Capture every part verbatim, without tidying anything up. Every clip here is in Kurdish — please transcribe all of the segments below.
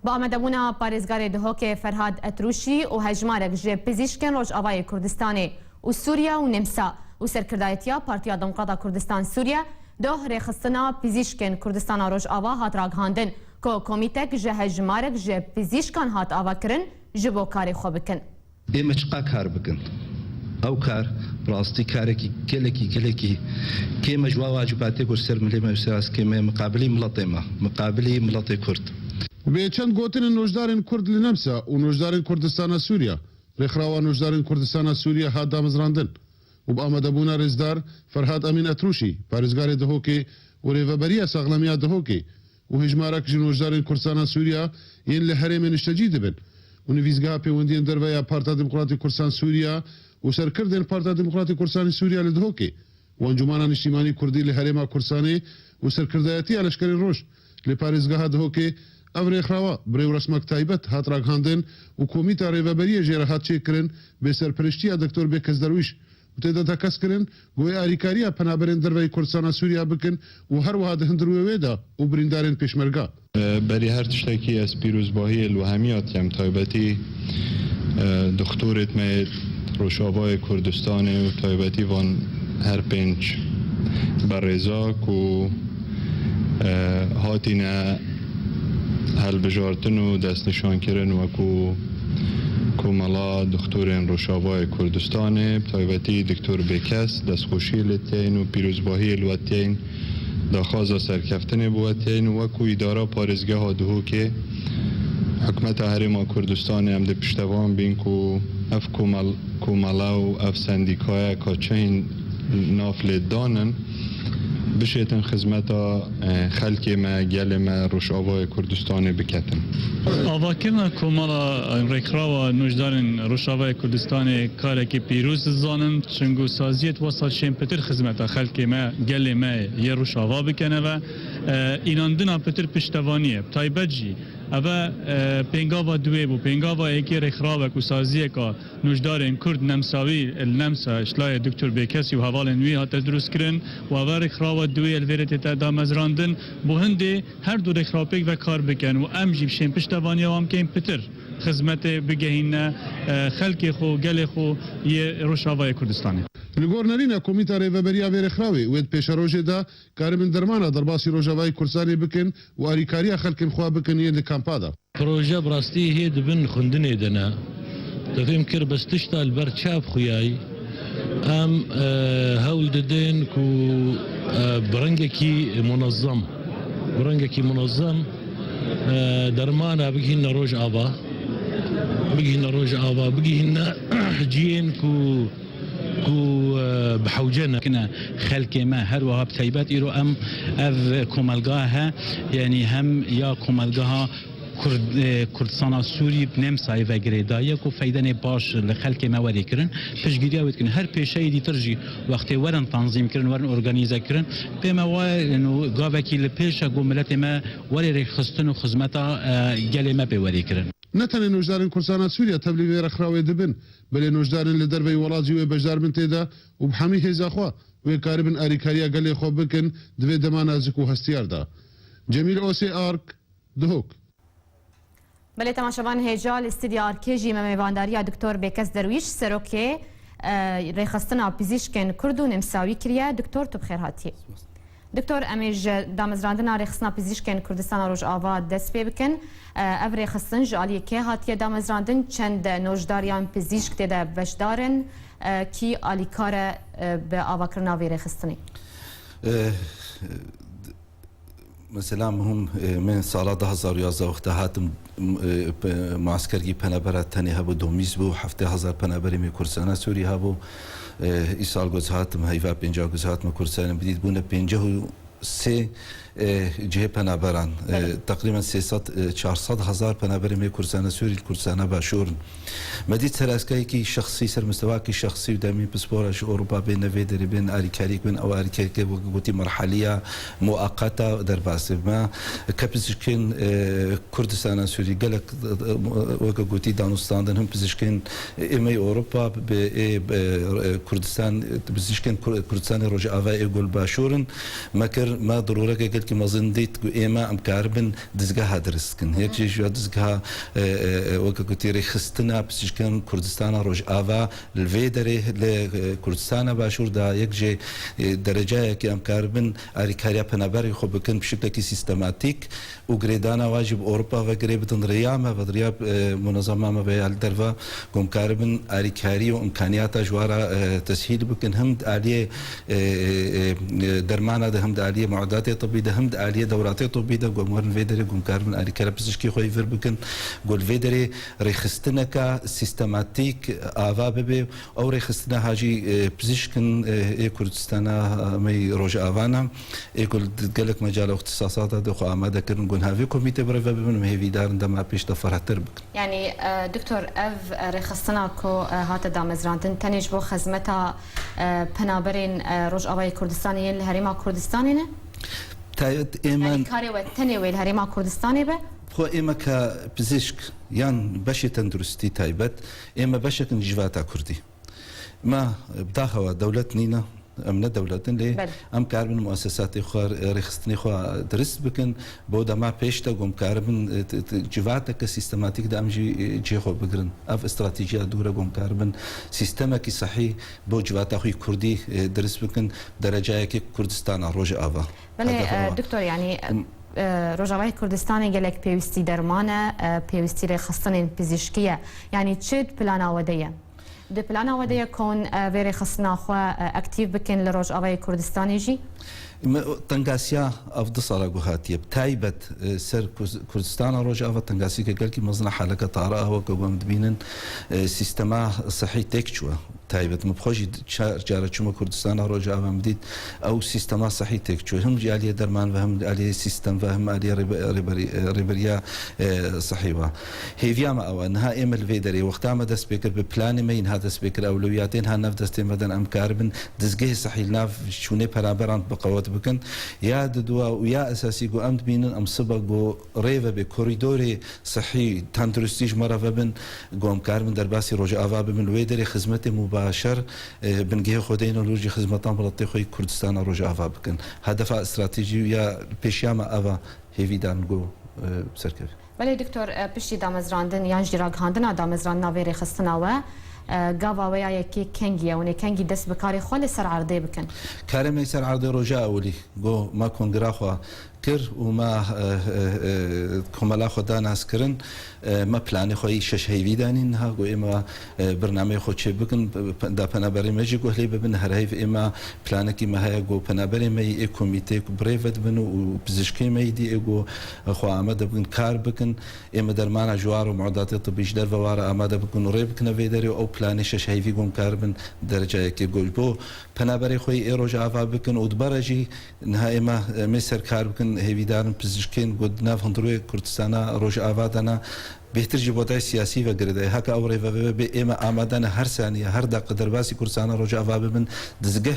Bi amadebûna parêzgarê Dihokê Ferhad Etrûşî û hejmarek ji pizîşkên Rojavayê Kurdistanê û Sûriye û Nemsa û serkirdayetiya Partiya Demokrata Kurdistan Sûriye, doh rêxistina pizîşkên Kurdistana Rojava hat ragihandin ku komîtek ji hejmarek ji pizîşkan hat avakirin ji bo karê xwe bikin. Ê me çiqa kar bikin? Ew kar, bi rastî karekî gelekî, gelekî kêm e ji wan wacîbatê ku li ser milê me û ser askê me, miqabilî miletê me, miqabilî miletê Kurd. Bi çend gotinên nojdarên Kurd li Nemsa û nojdarên Kurdistana Sûriye, Rêxrawa Nojdarên Kurdistana Sûriye hat damezrandin û bi amadebûna rêzdar Ferhat Emîn Etrûşî, parêzgarê Dihokê û Rêveberiya Saxlemiya Dihokê û hejmarek ji nojdarên Kurdistana Sûriye yên li herêmê niştecî dibin û nivîsgeha pêwendiyên derve ya Parta Demokratîk Kurdistan Sûriye û serkirdên Parta Demokratîk Kurdistanê Sûriye li Dihokê û Encûmana Niştîmanî Kurdî li Herêma Kurdistanê û serkirdayetiya Leşkerên Roj li parêzgeha Dihokê, ev rêxrawa bi rêwresmek taybet hat ragihandin û komîta rêveberiyê jê re hat çêkirin bê serperiştiya Doktor Bêkes Derwîş û tê de tekez kirin ku wê alîkariya penaberên derveyî Kurdistana Sûriye bikin û her wiha di hundirwê wê de û birîndarên pêşmerga. Berî her tiştekî ez pîrozbahiyê li we hemî hatiyem, taybetî, e, dixtorêt me yê Rojavayê Kurdistanê û taybetî van her pênc berêza ku, e, hatîne helbijartin û destnîşankirin wekû Komela Dixtorên Rojavayê Kurdistanê, bi taybetî Doktor Bêkes, destxweşiyê lê tiyayîn û pîrozbahiyê li we tiyayîn, daxwaza serkeftinê bi we tiyayîn û wekû îdara parêzgeha Duhokê, Hikûmeta Herêma Kurdistanê em dê piştevan bîn ku ev komel-, komele û ev sendîkayeka çeyên nav lê danin, bişêtin xizmeta, e, xelkê me, gelê me, Rojavayê Kurdistanê biketin. Avakirina komela, e, rêkxirawa nûjdarên Rojavayê Kurdistanê karekî pîroz dizanin, çunku saziyê wisa çên pitir xizmeta xelkê me, gelê me yê Rojava bikene ve, e, înandina pitir piştevanî ye. Taybet jî, ev e, pêngava duwê bû. Pêngava yekê rêkxirawek û saziyeka nûjdarên Kurd nemsawî li Nemsa ji layê Doktor Bêkesî û hevalên wî hate dirustkirin û ev rêkxirawa duwê li vêrê tête damezrandin. Bo hindê her du rêkxirawpêk ve kar bikin û em jî bişên piştevaniya wan bikeyn pitir xizmetê bigehîne, e, xelkê xwe, gelê xwe yê Rojavayê Kurdistanê. Li gor nerîna Komîta Rêveberiya vê rêkxirawê wê di pêşerojê de karibin dermana derbasî Rojavayê Kurdistanê bikin û alîkariya xelkên xwe bikin yên di kampa de. Proje bi rastî hê di bin xwendinê de ne. Te fêm kir, bes tişta li ber çav xuyayî. Em, e, hewl didin ku, e, bi rengekî munezem, bi rengekî munezem, e, dermana bigihîne Rojava, bigihîne Rojava, bigihîne cihên ku, ku, e, bi hewce ne. Kine xelkê me her wiha bi taybet îro em ev komelga he, yanî hem ya komelgeha Kurd-, e, Kurdistana Sûrî bi Nemsayê ve girêdayî ye ku feydenê baş li xelkê me werê kirin. Piştgiriya wê dikin. Her pêşeyê dîtir jî wextê werin tanzîm kirin, werin organîze kirin, pê me wayê, ino gavekî li pêş e ku miletê me werê rêxistin û xizmeta, e, gelê me pê werê kirin. Ne tenê nûjdarên Kurdistana Sûriye tevlî vê rêkxirawê dibin, belê nûjdarên li derveyî welat jî wê beşdar bin tê de û bi hemî hêza xwe wê karibin alîkariya gelê xwe bikin di vê dema nazik û hestiyar de. Cemîl Osê Ark, Duhok. Belê temaşevan, hêja li stûdya Arkê jî me mêvandariya Doktor Bêkes Derwîş, serokê, e, Rêxistina Pizîşkên Kurd û Nemsawî kiriye. Doktor, tu bi xêr hatî. Doktor, em ê ji damezrandina Rêxistina Pizîşkên Kurdistana Rojava dest pê bikin. E, ev rêxistin ji aliyê kê hatiye damezrandin? Çend nojdar yan pizîşk tê de beşdar in? E, kî alîkar e, e, bi avakirina vê rêxistinê? E, Mesela, min hûn, e, min sala du hazar û yazdeh wexta hatim, e, pe-, muaskergî penebera tenê hebû, domîz bû, heftê hezar peneberê me Kurdistana Sûrî hebû. E, îsal goz hatim, heyva pênca goz hatim Kurdistana bidît bûne pênceh û sê, e, cihê penaberan. E, Evet. Teqrîben sê sed, e, çar sed hezar penaberê me Kurdistana Sûrî li Kurdistana Başûr in. Me dît ser eskayekî şexsî, ser mistewakî şexsî û demî pispora ji Ewropa bên, ne vê derê bên, alîkarîk bên, ew alîkarîkê wek gotî merheliya muaqeta derbas dibe. Me ke pizîşkên, e, Kurdistana Sûrî gelek, e, wek gotî danûstandin, him pizîşkên ê me yê Ewropa bi ê, e, Kurdistan, pizîşkên Kur-, Kurdistanê Rojavayê ê gul başûr in. Me kir, Me dirûreke gelkî mezin dît ku ême em karibin dizgeha dirist kin. Yek jê ji ya dizgeha, e, e, e, weke gotî rêxistina pizîşkan Kurdistana Rojava li vê derê li, e, Kurdistana Başûr de yek jê, e, derecayekî em karibin alîkariya penaberê xwe bikin bi şiklekî sîstematîk û girêdana wa jî bi Ewropa ve girê bidin riya me ve, riya, e, munezema me ve ya li derve ku em karibin alîkarî û imkaniyata ji wa re, e, teshîl bikin. Him di aliyê, e, e, e, dermana de, him di aliyê muadatê tibî de, him di aliyê dewratê tibî de, ku em werin vê derê ku em karibin alîkara pizîşkî xwe yê vir bikin, ku li vê derê rêxistineke sîstematîk ava bibe. Ew rêxistina ha jî, e, pizîşkin, e, ê Kurdistana, e, me yî Rojavana, ê ku li gelek mecala ixtisasata de xwe amade kirin, ku niha vê komîtê birêve bibin, em hêvîdar in dema pêş de ferehtir bikin. Yanî, e, Doktor, ev, e, rêxistina ku, e, hate damezrandin tenê ji bo xizmeta, e, penaberên, e, Rojavayê Kurdistanê yên li Herêma Kurdistanê ne? Taybet ê me Yanî karê we tenê wê li Herêma Kurdistanê be? Xwe ê me ke pizîşk yan beşê tenduristî taybet, ê me beşek in ji civata Kurdî. Me, bi daxewa dewlet nîne, em ne dewlet in, lê Belê. em karibin muesesatê xwe, rêxistinê xwe dirist bikin. Bo dema pêş de ku em karibin, e, t-, t-, civateke sîstematîk de em jî, e, cihê xwe bigirin. Ev stratejiya dûr e ku em karibin sîstemekî sehî bo civata xwe yî Kurdî, e, dirist bikin, derecayekê Kurdistana Rojava. Belê, Hedef e, ew e. Doktor, yanî, Em, e, Rojavayê Kurdistanê gelek pêwîstî derman e, e, pêwîstî rêxistinên pizîşkî ye. Yanî çi di plana we de ye? Di plana we de ye ku hûn, e, vê rêxistina xwe, e, aktîf bikin li Rojavayê Kurdistanê jî? Me, tengasiya ev du sala ku hatiye, bi taybet, e, ser Kurz-, Kurdistana Rojava tengasiyeke gelkî mezin e, haleke tariq e, weke ku em dibînin, e, sîstema sehî têk çûye. Taybet min bi xwe jî çar cara çûme Kurdistana Rojava, em dît ew sîstema sehî têk çû. Him ji aliyê derman ve, him aliyê sîstem ve, him aliyê rêbe-, rêberî-, rêberiya, e, sehî ve. Hêviya me ew e. Niha ê me li vê derê, wexta me dest pê kir, bi planê me yî niha dest pê kir, ewlewiyatê niha nav destê me de ne, em karibin dizgehê sehî li nav şûnê penaberan bi qewet bikin. Ya diduwa û ya esasî ku em dibînin, em sibe ku rê ve bê korîdorê sehî, tenduristî ji me re vebin, ku em karibin derbasî Rojava bibin. Wê derê xizmetê mubaşer, e, bingehê xwe deyne lûr jî xizmetan welatê xwe yî Kurdistana Rojava bikin. Hedefa stratejî ya pêşiya me ev e, hêvî dan ku, e, serkeve. Belê Doktor, e, piştî damezrandin yan jî ragihandina damezrandina vê rêxistina we, e, gava we ya yekê kengî ye? Hûn ê kengî dest bi karê xwe li ser erdê bikin? Karê me yî ser erdê roja ewilî, ku me kongira xwe kir û me, e, e, e, komela xwe da naskirin. E, me planê xwe yî şeş heyvî danîn niha, ku ê me, e, birnameyê xwe çê bikin, pe-, da penaberê me jî guhlê bibin. Her heyv ê me planekî me heye, ku penaberê me yî ê komîtê ku bi rê ve dibin û pizîşkê me yî dî ê ku xwe amade bikin, kar bikin. Ê me dermana ji war û muadatê tibî ji derve ware amade bikin û rê bikine vê derê û ew planê şeş heyvî ku em karibin derecayekê ku ji bo penaberê xwe yî ê Rojava bikin û dibere jî Niha êma, em ê ser kar bikin, hêvîdar in pizîşkên ku di nav hundirê Kurdistana Rojava de ne, bêhtir ji bodayê siyasî ve girêdayî. Heke ew rêve vebe, ême amade ne her saniye, her deqe derbasî Kurdistana Rojava bibin, dizgeh, e,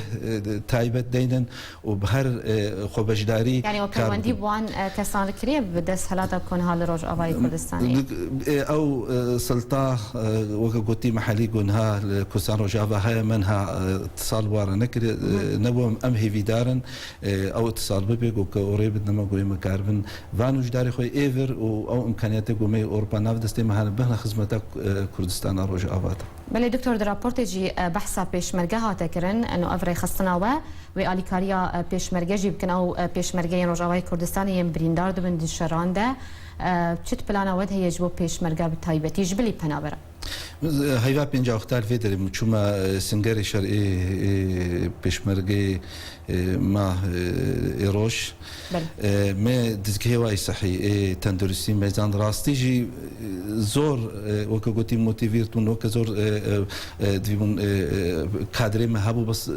taybet deynin û bi her, e, xwebeşdarî Yanî we kar peywendî bikin. bi wan, e, kesan re kiriye bi desthilata ku niha li Rojavayê Kurdistanê ye? Dik-, e, ew, e, silta, e, weke gotî mehelî ku niha li Kurdistan Rojava heye, me niha, e, itisal ware nekiriye, e, Hı hı. nebû. Em hêvîdar in. E, ew îtisal bibe, ku ke û rê bidin me, ku ê me karibin van û ji darê xwe ê vir û ew îmkaniyetê ku me yê Ewropa nav destê me hene, bihne xizmeta, e, Kurdistana Rojava de. Belê, Doktor, di raportê jî, e, behsa pêşmerge hate kirin, eno ev rêxistina we, wê alîkariya, e, pêşmerge jî bikin, ew, e, pêşmergeyên Rojavayê Kurdistanê yên birîndar dibin di şeran de. E, çi di plana we de heye ji bo pêşmerge bi taybetî ji bilî penaberan? Heyva pênca wexta li vê derê min çûme, e, Singerê Şer ê, ê Pêşmergeyê, e, ma, e, ê roj. Belê. E, me dizgehê wa yî sehî, ê tenduristî meyzand rastî jî, e, zor, e, weke gotî motivîrt bûn, weke zor, e, e, e, divî bûn, e, e, kadrê me hebû, bes, e,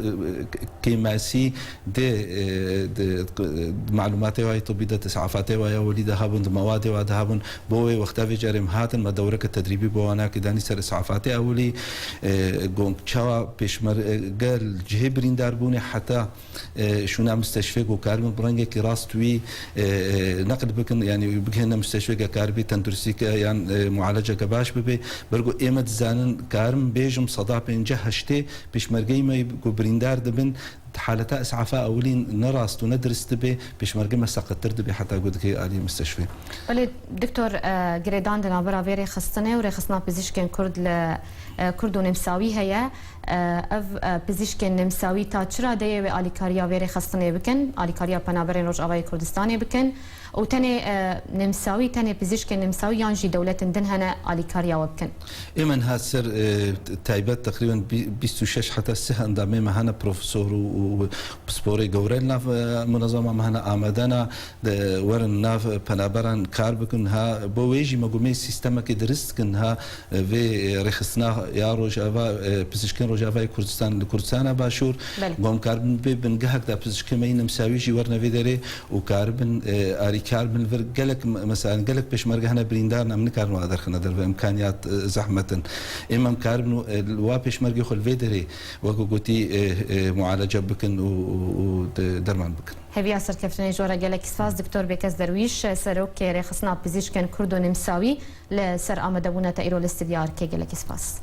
kêmasî dê, e, di, di malûmatê wa yî tibî de, di îs'afatê wa ya welî de hebûn, di mewadê wa de hebûn. Bo wê wexta vê carê em hatin, me dewreke tedrîbî bo wan a kir, danî ser îs'afatê ewilî, e, got çawa pêşmerge li cihê birîndarbûnê heta, e, şûna misteşfê ku karibin bi rengekî rast wî, e, e, neql bikin, yanî wî bigihîne misteşfê, ge karibî tenduristî ke yan, e, mualeceke baş bibe. Ber ku ê me dizanin, karim bêjim seda pêncî heştê pêşmergeyê me ku birîndar dibin, Haleta îs'afa ewilîn ne rast û ne dirist dibe, pêşmerge me seqettir dibe heta ku dikê alî mistişfê. Belê, Doktor, e, girêdan di navbera vê rêxistinê û rêxistina pizîşkên Kurd li, e, Kurd û Nemsawî heye. E, ev, e, pizîşkên Nemsawî ta çi radeyê wê alîkariya vê rêxistinê bikin, alîkariya penaberên Rojavayê Kurdistanê bikin? Û tenê, e, Nemsawî, tenê pizîşkên Nemsawî yan jî dewletên din hene alîkariya we bikin? Ê me niha ser, e, t-, taybet teqrîben bî-, bîst û şeş heta sih endamê me hene, profesor û, û pisporê gewre li nav, e, munezema me hene, amade ne, de, werin nav penaberan kar bikin. Ha, bo wê jî me gumê sîstemekê dirist dikin. Ha, e, vê, e, rêxistina ya Rojava, e, pizîşkên Rojavayê Kurdistan li Kurdistana Başûr, Belê. Ku em karibin bê bingehek de pizîşkê me yî Nemsawî jî werine vê derê û karibin, e, alîkar bin vir gelek, me-, mesela gelek pêşmerge hene birîndar ne, em nikarin wa derxine derve, imkaniyat, e, zehmet in. Ê me em karibin, e, wa pêşmergê xwe li vê derê, wekî gotî, e, e, mualece bikin û, û, û de-, derman bikin. Hêviya serkeftinê ji we re gelekî spas, Doktor Bêkes Derwîş, serokê Rêxistina Pizîşkên Kurd û Nemsawî, li ser amadebûna te îro li stûdyoya Erkê, gelekî spas.